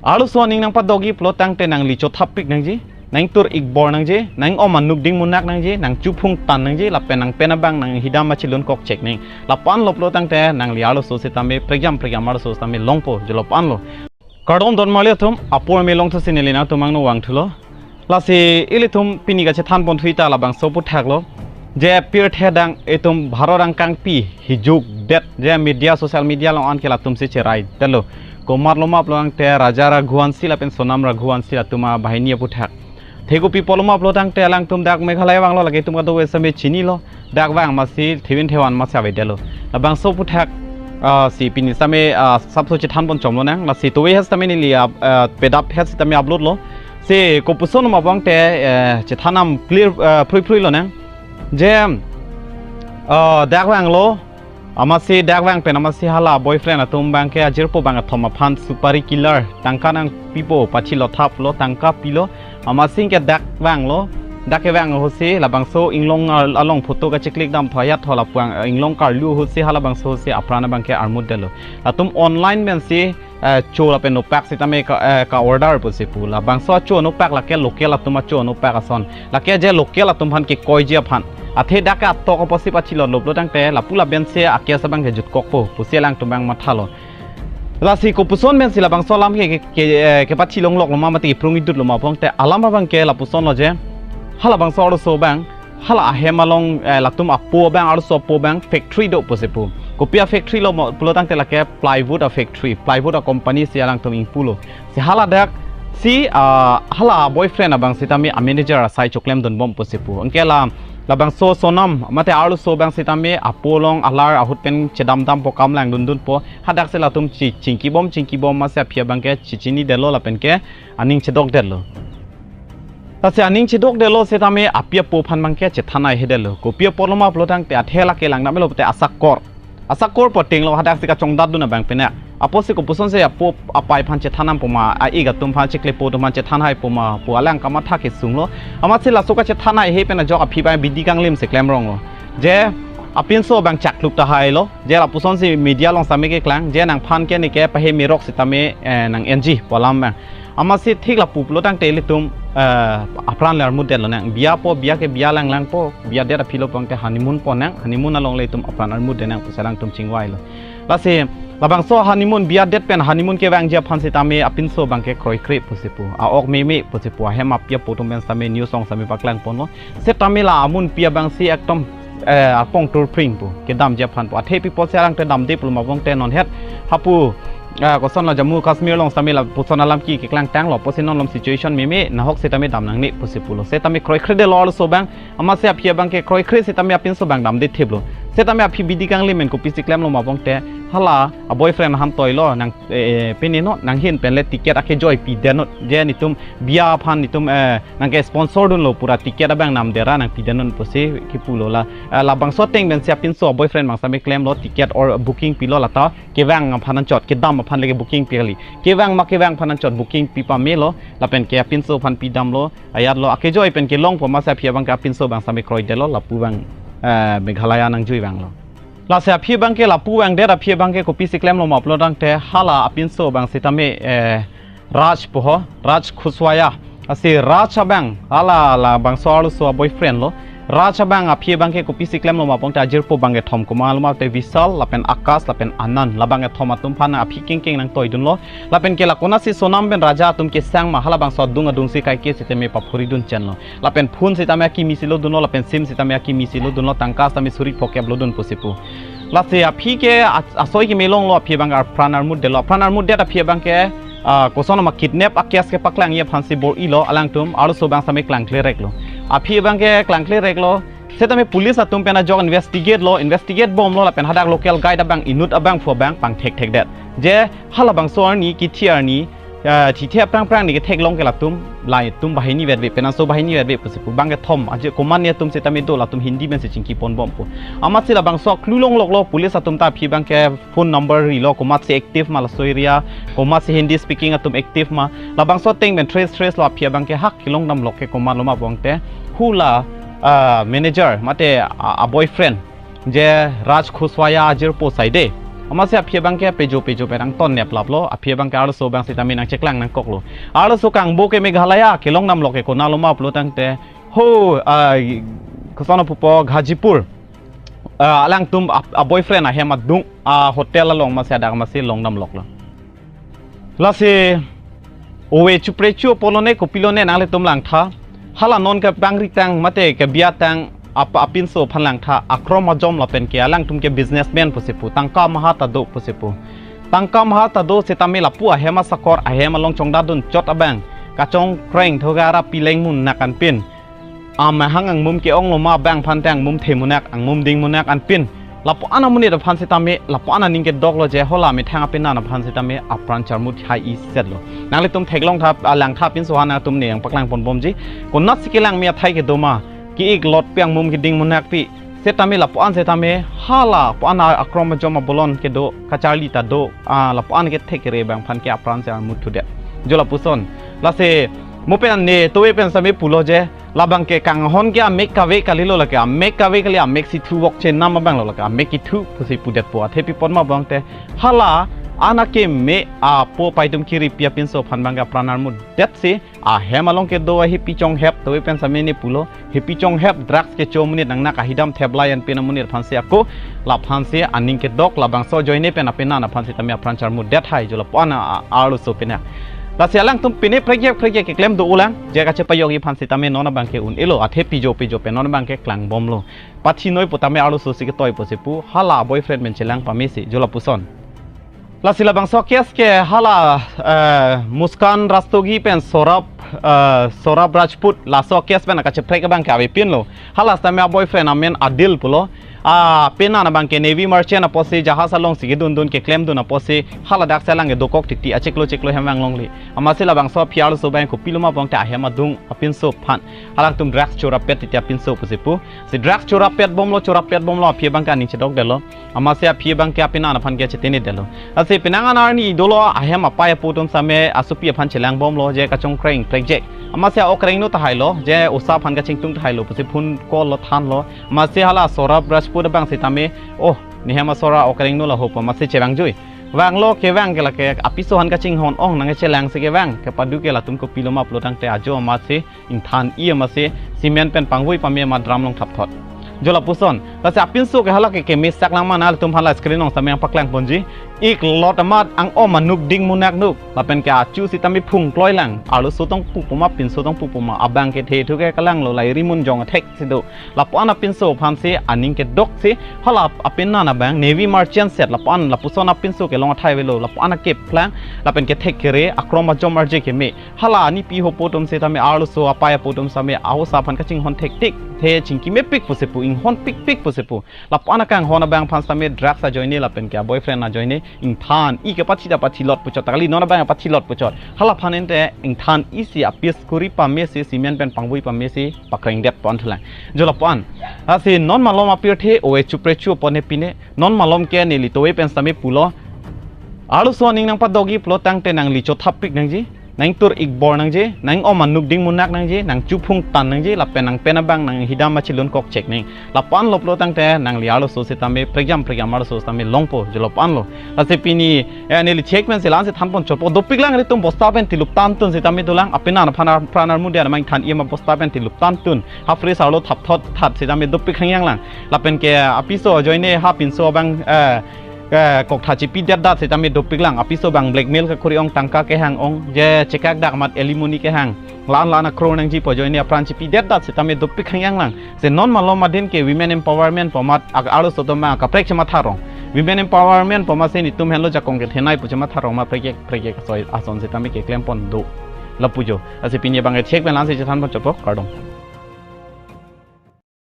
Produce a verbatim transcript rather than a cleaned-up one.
Arloso aning nangpadokji pulo tangte nangli chothap pik nangji, nangtur ikbor nangji, nang-om anuk ding munak nangji, nangchuphung tan nangji, lapen nangpen abang nanghidam achi lun kok chek nang. Lapu-an lo pulo tangte nangli arloso sitame prekjam prekjam arloso sitame longpo, je lapu-an lo. Kardom don marli atum, apor me longthu si neli nangtum angno vangthulo. Lasi ilitum pini kachethan ponthu ta labangso aphuthak lo. Je pirthe adang itum Bharat angkangpi hijukdet, je media, social media along an ke latum si cherai detlo. Komat lo ma pulo tangte Raja Raghuvanshi lapen Sonam Raghuvanshi latum abahini aphuthak. Thegu pi pulo ma pulo tangte alangtum dak Meghalaya vanglo, lake itum kadokave sitame chinilo. Dak vang masi thevin thevan masi avedetlo. Labangso aphuthak, ah, si pini sitame, ah, sapso chethan pon chomlo nang. Lasi tuve hes sitame neli, ah, ah, pedap hes sitame upload lo. Si kopuson ma pulo tangte, eh, chethan nam clear, eh, phrui phrui lo nang. Je, ah, dak vanglo. Amatsi dak vang pen amatsi hala boyfriend atum abangke ajirpo abang athom aphan supari killer, tangka nangpipo, pachilo thaplo, tangka pilo. Amatsi ke dak vanglo, dak kevang ahutsi labangso inglong al-, along photo kachiklik dam tho ayat tho lapu-an, eh, inglong karlu ahutsi halabangso ahutsi apran abangke armut detlo. Latum online pensi, eh, cho lapen nopak sitame ka, eh, ka-order pusi pu. Labangso acho nopak lake local atum acho nopak ason. Lake je local atum aphan kekoiji aphan. Athe dak atok apotsi pachilotlo pulo tangte lapu labensi a-case abangke jutkokpo pusi alangtum abang mathalo. Lasi kopuson pensi labangso alam ke, ke, ke, eh, kepachilongloklo ma mati keprung idutlo ma pulo tangte alam abangke lapuson lo je. Halabangso arloso abang, hala ahem along, eh, latum apo abang, arloso apo abang factory do pusi pu. Kopi a-factory lo ma pulo tangte lake plywood a-factory, plywood a-company si alangtum ingpulo. Si hala dak, si, ah, hala boyfriend abang sitame a-manager asai choklem dunbom pusi pu. Anke la, labangso Sonam, mate arloso abang sitame apo along alar ahut pen chedamdampo, kam langdundunpo. Hadak si latum chi, chingkibom, chingkibom masi aphi abangke chichinidetlo lapenke aning chedokdetlo. Lasi aning chedokdetlo sitame api apo aphan abangke chethan ai-hedetlo. Kopi apotlo ma pulo tangte athe lake langdamlo pute asakor. Asakor potenglo hadak si kachongdatdun abang pena. Apotsi kopusonsi apo apai aphan chethan nampo ma, a-ik atum aphan chiklepo atum aphan chethan haipo ma pu alang kamatha kesunglo. Amatsi laso kachethan ai-he pen ajok aphi abang bidi kanglim si klemronglo. Je apinso abang chakluk tahailo. Je lapusonsi media along sitame keklang. Je nangphan ke neke pahe merok sitame, eh, nang-enji pu alam abang. Amatsi thik lapu pulo tangte ilitum, eh, apran le armutdetlo nang. Biya po, biya ke biya langlangpo, biyadet aphi lo pulo tangte honeymoon po nang, honeymoon along le itum apran armutdet nang pusi alangtum chingvailo. Lasi, labangso honeymoon, biyadet pen honeymoon kevangji aphan sitame apinso abangke kroikre pusi pu, a-ok meme pusi pu, ahem api apo atum pen sitame news along sitame paklangponlo. Setame la amunpi abangsi ekdom, eh, apong turpring pu, kedamji aphan pu. Athe pi apotsi alangte damde pulo ma pulo tangte non het hapu, eh, kosonlo Jammu Kashmir along sitame lapuson alam ke keklangtanglo, apotsi non malom situation meme, nahok sitame dam nangne pusi pulo. Setame kroikredetlo arloso abang, amatsi aphi abangke kroikre sitame apinso abang damdethiplo. Setame aphi bidi kanglim pen kopisi klemlo ma pulo tangte, hala a-boyfriend aphan toilo, nang, eh, eh, pini no, nanghin pen le ticket akejoi pidet non, je netum biya aphan netum, eh, nangke sponsor dunlo pura ticket abang namdera nangpidet non pusi kipulo la. Eh, labangso ateng pensi apinso boyfriend abang sitame klemlo ticket or booking pilo lata kevang aphan anchot, kedam aphan leke booking pi kali. Kevang ma kevang aphan anchot booking pi pamelo lapenke apinso aphan pidamlo, ayatlo akejoi pen kelongpo masi aphi abangke apinso abang sitame kroidetlo lapu abang, eh, Meghalaya nangjui vanglo. Lasi aphi abangke lapu vangdet aphi abangke kopisi klemlo ma pulo tangte hala apinso abang sitame, eh, Raj pu ho, Raj Kushwaha. Lasi Raj abang, hala labangso arloso a-boyfriend lo. Raj abang aphi abangke kopisi klemlo ma pulo tangte ajirpo abangke thom komatlo ma pulo tangte Vishal, lapen Akash, lapen Anand. Labangke thom atum aphan aphi kengkeng nangtoidunlo. Lapenke la konatsi Sonam pen Raja atum kesang ma halabangso adung adungsi kaike sitame paphoridun chenlo. Lapen phone sitame akimi si lodunlo, lapen sim sitame akimi si lodunlo, tangka sitame suri phokep lodun pusi pu. Lasi aphi ke a-, asoi kemelonglo aphi abangke apran armutdetlo. Apran armutdet aphi abangke, ah, koson ma kidnap a-case kepaklangji aphansi bor-ilo alangtum, arloso abang sitame klangklereklo. Aphi abangke klangklereklo, setame police atum pen ajok investigate lo, investigate bomlo lapen hadak local guide abang inut abangphu abang pangthekthekdet. Je halabangso arni, kithi arni, ah, thithe aphrang aphrang ni ketheklong ke latum, latum bahini vetve, penanso bahini vetve pusi pu, abangke thom, aje komat ni atum sitame do latum Hindi pensi chingkiponbompo. Amatsi labangso clue longloklo, police atum ta aphi abangke phone number rilo, komatsi active ma laso area, komatsi Hindi speaking atum active ma, labangso ateng pen trace trace lo aphi abangke hak kelongdamlok ke komatlo ma pulo tangte, hula, ah, manager, mate, ah, a-boyfriend, je Raj Kushwaha ajirpo saide. Amatsi aphi abangke pejo pejo pen nangton neplaplo, aphi abangke arloso abang sitame nangcheklang nangkoklo. Arloso kangbo ke Meghalaya kelong damlok ke konatlo ma pulo tangte, ho, ah, koson pupo, Ghazipur. Ah, alangtum a, a boyfriend ahem adung, a hotel along amatsi adak amatsi long damloklo. Lasi ove chupre chu apotlo ne kopilo ne nanglitum langtha. Hala non ke bangri tang mate ke bia tang apa apinso aphan langtha, akrom ajom lapen ke alangtum ke businessman pusi pu, tangka maha ta do pusi pu. Tangka maha ta do sitame lapu ahem asakor ahem along chongdadun chot abang kachongkreng thogara pileng munak anpin. Amahang angmum ke-onglo ma abang aphan te angmum themunak, angmum dingmunak anpin. Lapu-an amonit aphan sitame, lapu-an aning kedoklo je hala methang apenan aphan sitame apran charmut hai-i setlo. Nanglitum theklong tha, a langtha apinso aphan nangtum ne nangpaklang ponbomji. Konatsi kelang me athai kedo ma, ki-ik lot pi angmum kedingmunak pi. Sitame lapu-an sitame hala pu-an akrom ajom abolon kedo kacharli ta do, ah, lapu-an kethek kere abang aphan ke apran charmut thudet. Jo lapuson. Lasi mo pen ne tove pen sitame pulo je, labang ke kanghon ke amek kave kalilo lake, amek kave kali, amek si thu vok chenam abanglo lake, amek kethu pusi pudetpo. Athe pi apot ma abang te hala ana keme apo paitum kiri pi apinso aphan abang ke apran armut detsi ahem along kedo ahipi chonghep tove pen sitame ne pulo, hipi chonghep drugs kecho amonit nangnak ahidam theplai anpin amonit aphansi ako, laphansi aning kedok labangso ajoine pen apenan aphan sitame apran charmut det hai jo lapu-an a, a, arloso pine. Lasi alangtum pine prekjak prekjak keklem do-olang, je kachepajokji aphan sitame non abang ke un-elo, athe pijo pijo pen non abang ke klangbomlo. Pathinoi pu tame arloso si ketoi pusi pu, hala boyfriend pen chelang pamesi, jo lapuson. Lasi labangso case ke hala, eh, Muskan Rastogi pen Saurabh, eh, Saurabh Rajput laso case pen kacheprek abang ke avepinlo. Hala sitame a boyfriend amen Adil pulo. Apenan abang ke Navy merchant apotsi jahaz alongsi kedundun keklemdun apotsi hala daksi alang ke dokok titi achiklo chiklo hem vanglongle. Amatsi labangso aphi arloso abang kopilo ma abang te ahem adung apinso aphan. Alangtum drugs chorapet titi apinso pusi pu. Si drugs chorapet bomlo, chorapet bomlo, aphi abang ke aning chedokdetlo. Amatsi aphi abang ke apenan aphan ke chetene detlo. Lasi penang an arni dolo ahem apai apo atum sitame asopi aphan chelangbomlo je kachongkreng prekjak. Amatsi a okrengno tahailo, je osa aphan kachingtung tahailo, pusi phone call lo thanlo. Amatsi hala Saurabh Rajput abang sitame, oh, nehem asor a okrengno laho pu amatsi chevangjui. Vanglo kevang ke lake apiso aphan kachinghon ong nangchelangsi kevang, kepado ke latum kopilo ma pulo tangte ajo amatsi ingthan-i amatsi cement pen pangvoi pame amat drum along thapthot. Jo lapuson, lasi apinso ke hala ke keme sak lang ma nanglitum hala screen along sitame nangpaklang ponji. Ik lot amat ang-om anuk dingmunak nuk. Lapen ke achu sitame phungkloi lang. Arloso tong pupo ma pinso tong pupo ma. Abang kethe thu ke kalanglo lai rimun jong thek si do. Lapu-an apinso aphansi aning kedoksi hala apenan abang Navy merchant set lapu-an lapuson apinso kelong athai avelo. Lapu-an akeplang lapen kethek kere akrom ajom arje keme. Hala anipi hopo atum sitame arloso apai apo atum sitame a-osa aphan kachinghon thektik, the chingkimepik pusi pu, inghon pikpik pusi pu. Lapu-an akanghon abang aphan sitame drugs ajoine lapen ke a boyfriend ajoine ingthan-i kepathi ta pathilot puchot, ta kali non abang pathilot puchot. Hala aphan ente ingthan-i si apis kuri pamesi cement pen pangvoi pamesi pakrengdet pon thulang. Jo lapu-an. Lasi non malom apirthe ove chupre chu apot ne pine, non malom ke neli tove pen sitame pulo. Arloso aning nangpadokji pulo tangte nangli chothap pik nangji. Nangtur ikbor nangji, nang-om anuk dingmunak nangji, nangchu phungtan nangji, lapen nangpen abang nanghidam achilunkok chek nang. Lapu-an lo pulo tangte nangli arloso sitame prekjam prekjam arloso sitame longpo, jo lapu-an lo. Lasi pini, eh, neli chek pen si la-ansi thanpon chotpo, dopik lang ilitum bosta pen tiluptan tun sitame dolang, apenan aphan ar-, pran armut dia namang than-i ma bosta pen tiluptan tun. Half fridge arlo thapthot that sitame dopik hangyang lang. Lapen ke apiso ajoine ha pinso abang, eh, eh, koktha chipidetdat sitame dopik lang. Apiso abang blackmail kakuri ong, tangka kehang ong, je chekak dak amat alimony kehang. La-an la-an akror nangji pu ajoine apran chipidetdat sitame dopik hangyang lang. Si non malom adin ke women empowerment pu amat ak arloso atum ma kaprek chematha rong. Women empowerment pu amatsi netum henlo jakong kethenei pu chematha rong ma prekjak prekjak asoi ason sitame keklem pon do. Lapu jo. Lasi pini abang ke chek pen la-ansi chethan pon chotpo, kardom.